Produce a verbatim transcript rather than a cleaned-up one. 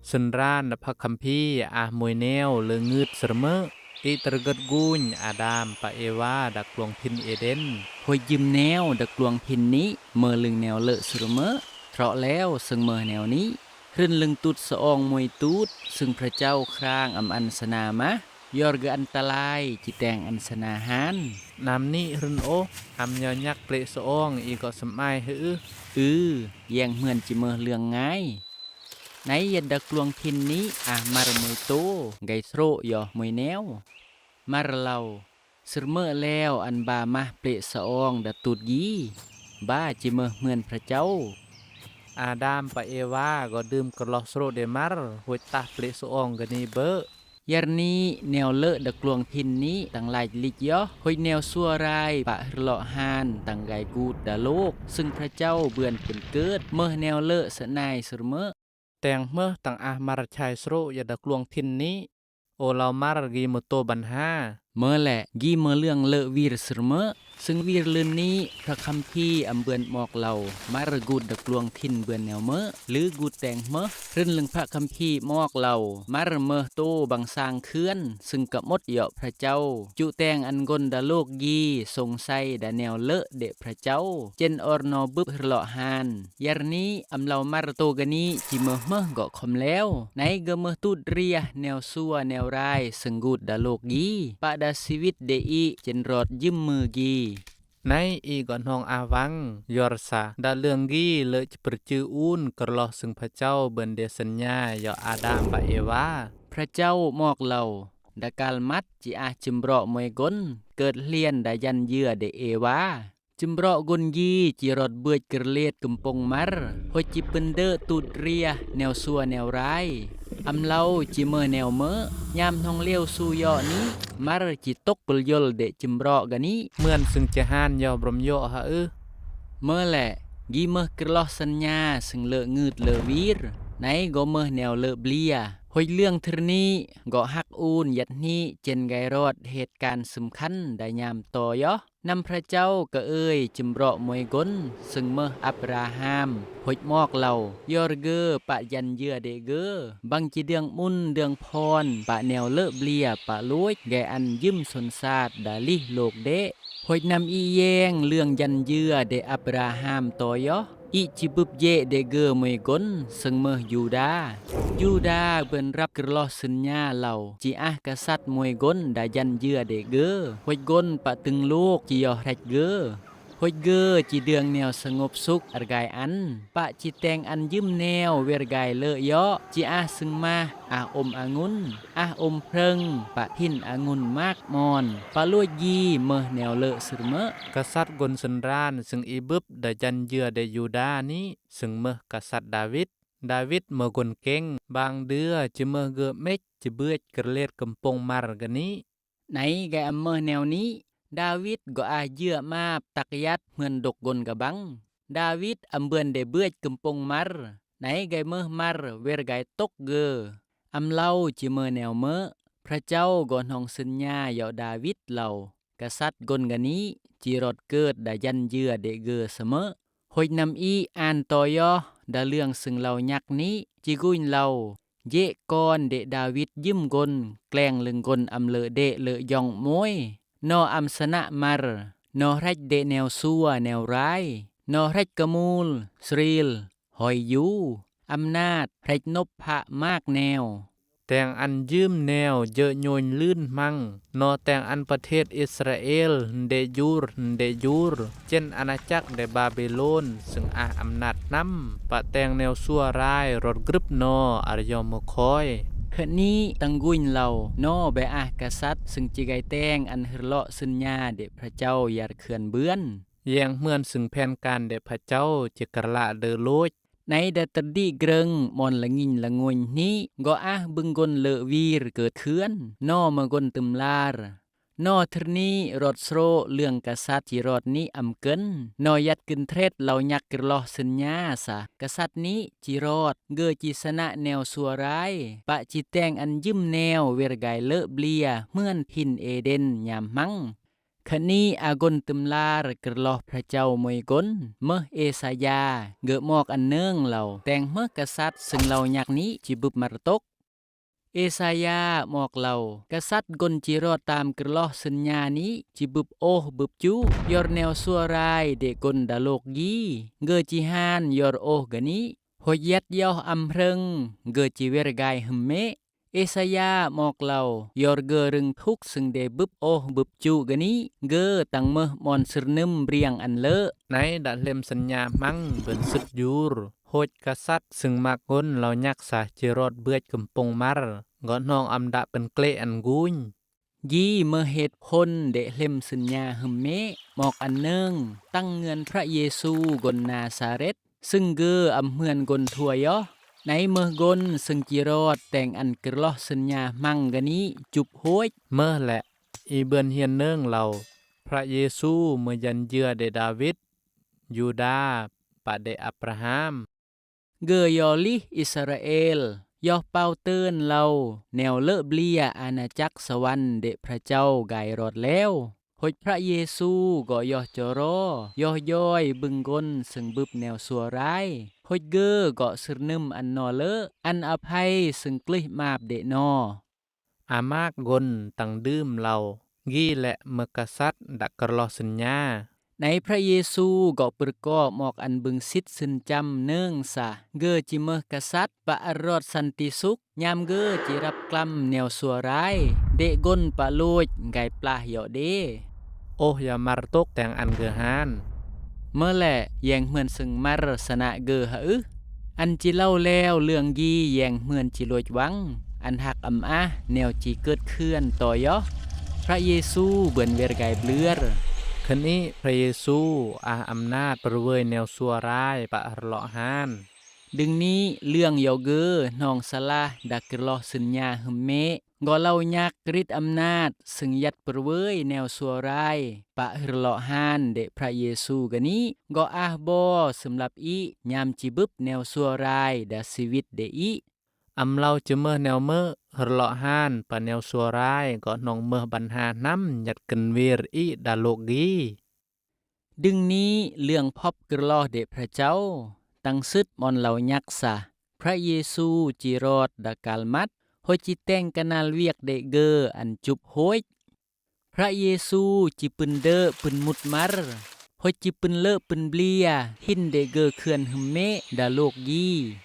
Sendran đa pha khâm phi ah môi neo lơ ngưt sơrmơ̆, i tơrgơt gung Ađam pă Êwa đak luang phin Êđen. Hôi jim neo đak luang phin nih mơlưng neo lơ sơrmơ̆, trŏ leo sưng mơh neo nih. Hrưn lưng tut sơong môi tut, sưng Phrachao khrang am ăn sana mah, yor gơh ăn talai, chi teng ăn sana han. Năm nih hrưn ôh, am nyo nhăk plê̆ sơong i gŏ sơmai hơ ư? Ư, yang hmưn chi mơh lương ngai. Nai yat đak luang phin nih ah mar môi tô, gai srô̆ yoh môi neo. Mar lau, sơrmơ̆ leo ăn ba mah plê̆ sơong đa tut gi, ba chi mơh hmưn Phrachao. Ađam pă Êwa gŏ đưm kơrloh srô̆ đe mar, hôi tah plê̆ sơong gơnih bơ̆. Yar nih neo lơ đak luang phin nih tăng lach lich yoh, hôi neo sua rai pă hơrloh han tăng gai gut đa lôk, sưng Phrachao bươn pŭn kơt, mơh neo lơ sơnai sơrmơ̆. Teng hmưh tăng ah mar chai srô̆ ya đak luang phin nih. Ô lau mar gi mơ tô băn ha. Mơ lĕ, gi mơ lương lơ wir sơrmơ̆, sưng wir lưn nih, pha khâm phi am bươn mok lau, mar gut đak luang phin bươn neo mơ̆, lư gut teng hmưh, hrưn lưng pha khâm phi mok lau, mar mơh tô băng sang khưn, sưng kămot yŏ Phrachao, chu teng ăn gon đa lôk gi, sông sai đa neo lơ đe Phrachao, chen or no bưp hơrloh han. Yar nih, am lau mar tô gơnih, chi mơh mơh gŏ khŏm leo. Nai gơh mơh tut riah neo sua neo rai sơng gut đa lôk gi. Pă đa siwit đe i chen rot jim mư gi. Nai i gŏ hnong ah wang, yor sa, đa lương gi lơ chi pơrchư un kơrloh sưng Phrachao bươn đe sơnña yŏ Ađam pă Êwa. Phrachao mok lau, đa kal măt chi ah chơmbrŏ môi gon, kơt hlien đa jan jưa đe Êwa. Chơmbrŏ gon gi chi rot bưch kơrlêt kơmpong mar, hôi chi pơndơ̆ tut riah neo sua neo rai. Am lau chi mơh neo mơ̆, nham hnong leo su yŏ nih, mar chi tŏk kơl yol đe chơmbrŏ gơnih. Mưn sưng chi han yoh brŏm yŏ ha ư? Mơ lĕ, gi mơh kơrloh sơnña sưng lơ ngưt lơ wir, nai gŏ mơh neo lơ blia. Hôi lương thưr nih, gŏ hăk un yat nih chen gai rot het kan sơm khăn đa nham to yoh. Năm Phrachao kơ ơi chơmbrŏ môi gon, sưng mơh Abraham, hôi mok lau, yor gơ̆ pă jan jưa đe gơ̆, băng chi dơ̆ng mŭn dơ̆ng phon, pă neo lơ blia pă lôch, gai ăn jưm son sat đa lih lôk đe. Hôi năm i yeng lương jan jưa đe Abraham to yoh. I chi bưp jê̆ đe gơ̆ môi gon, sưng mơh Yuđa. Yuđa bươn răp kơrloh sơnña lau, chi ah kasat môi gon đa jan jưa đe gơ̆. Hôi gon pă tưng lôk chi yoh hrĕch gơ̆. Hôi gơ̆ chi dơ̆ng neo sơngop sŭk argai ăn. Pă chi teng ăn jưm neo wer gai lơ yŏ, chi ah sưng mah, ah ôm angun, ah ôm phrơng, pă hin angun mak mon. Pă lôch gi mơh neo lơ sơrmơ̆. Kasat gon sơnran sưng i bưp đa jan jưa đe Yuđa nih, sưng mơh kasat Đawit. Đawit mơgon keng, bang dưa chi mơh gơ̆ mĕch chi bưch kơrlêt kơmpong mar gơnih. Nai gai am mơh neo nih, Đawit gŏ ah jưa map tăk yat hmưn dŏk gon gabang. Đawit am bươn đe bưch kơmpong mar, nai gai mơh mar wer gai tŏk gơ̆. Am lau chi mơh neo mơ̆, Phrachao gŏ hnong sơnña yŏ Đawit lau. Kasat gon gơnih, chi rot kơt đa jan jưa đe gơ̆ sơmơ̆. Hôi năm i an to yoh, đa lương sưng lau nhăk nih, chi gung lau. Jê̆ kon đe Đawit jưm gon, kleng lưng gon am lơ đe lơ jong môi. No am sơnă mar, no hrĕch đe neo sua neo rai, no hrĕch kơmul, sril, hôi yu, am nat, hrĕch nop hă mak neo. Teng ăn jưm neo jơ̆ nhôn lưn hmang, no teng ăn pơthet Israel, đe jur, đe jur, chen anachak đe Babilôn, sưng ah am nat hnăm, pă teng neo sua rai rot grŭp no, ar yong mơkhoi. Khơni tăng gung lau, no be ah kasat, sưng chi gai teng ăn hơrloh sơnña đe Phrachao yar khưn bươn. Yeng hmưn sưng phen kan đe Phrachao chi kơrlă đơ lôch. Nai đa tơdih grơng mon lơnginh lơngunh nih, gŏ ah bưng gon lơ wir kơt khưn, no mơgon tơm lar. No thưr nih rot srô̆ lương kasat chi rot nih am kơ̆n, no yat kơ̆n thret lau nhăk kơrloh sơnña sa, kasat nih chi rot, gơ̆ chi sơnă neo sua rai, pă chi teng ăn jưm neo wer gai lơ blia, hmưn hin Êđen nham hmang. Khani agon tơmlar kơrloh Phrachao Moigon, mơh Esaya, gơh mok ăn nơng lau, teng mơh kasat sưng lau nhăk ni chibưp martok. Esaya mok lau, kasat gon chirot tam kơrloh sân nya ni chibưp oh bưp chu, yor neo sua rai đe gon đa lok gi, gơh chihan yor oh gani, hôi yat yoh am hrơng, gơh chiwer gai hơmê. Esaya mok lau, yor gơh rưng thuk sưng đe bưp oh bưp chu gani, gơh tăng mơh mon sơrnơm briăng ăn lơ. Nai đa hlem sân nya hmang bơ̆n sưt jur, hôi kasat sưng mak gon lau nhăk sa chirot bưch kơmpong mar, gơh hnong am đa pơnklê ăn gung. Ji mơh het hôn đe hlem sân nya hơmê, mok ăn nơng, tăng ngăn Phră Yêsu gon Nasaret, sưng gơh am hmưan gon thua yoh. Nai mơh gon sưng chirot teng ăn kơrloh sân nya hmang gani chup hôi. Mơh lĕ, i bươn hiên nơng lau, Phră Yêsu mơ̆ jan jia đe Đawit, Yuđa, pă đe Abraham. Gơh yo lih Israel, yoh pao tơn lau, neo lơ blia anachak sawăn đe Phrachao gai rot leo. Hôi Phră Yêsu gơh yoh choro, yoh joi bưng gon sưng bưp neo sua rai. Hôi gơh gơh sơrnơm ăn no lơ, ăn aphai sưng klih map đe no. Amak gon tăng đưm lau, gi lĕ mơ̆ kasat đa kơrloh sân nya. Nai Phră Yêsu gơh pơrko mok ăn bưng sit sân chăm nơng sa, gơh chi mơh kasat pă arot săn ti suk, nham gơh chi răp klam neo sua rai, đe gon pă lôch gai plah yo đe. Oh ya martok teng ăn gơh han. Mơ̆ lĕ, yeng hmưan sưng mar sơnă gơh hă ưh? Ăn chi lau leo lương gi yeng hmưan chi lôch wăng, ăn hak am ah neo chi kơt khưan to yoh. Phră Yêsu bươn wer gai blưr. Khân i Phră Yêsu ah amnat pơrwơi neo sua rai pă hơrloh han. Đưng ni lương yo gơh hnong salah đa kơrloh sân nya hơmê. Gơh lau nhăk rit amnat sưng yat pơrwơi neo sua rai pă hơrloh han đe Phră Yêsu gani, gơh ah bo sơmlap i nham chi bưp neo sua rai đa siwit đe i. Am lau chi mơh neo mơ̆ hơrloh han pă neo sua rai gơh hnong mơh băn ha hnam yat kơnong wir i đa lok gi. Đưng ni lương phop kơrloh đe Phrachao, tăng sưt mon lau nhăk sa, Phră Yêsu chi rot đa kal măt, hôi chi teng kơnal wiăk đe gơh ăn chup hôi. Phră Yêsu chi pơnđơ̆ pơnmut mar, hôi chi pơnlơ̆ pơnblia hin đe gơh khưan hơmê đa lok gi.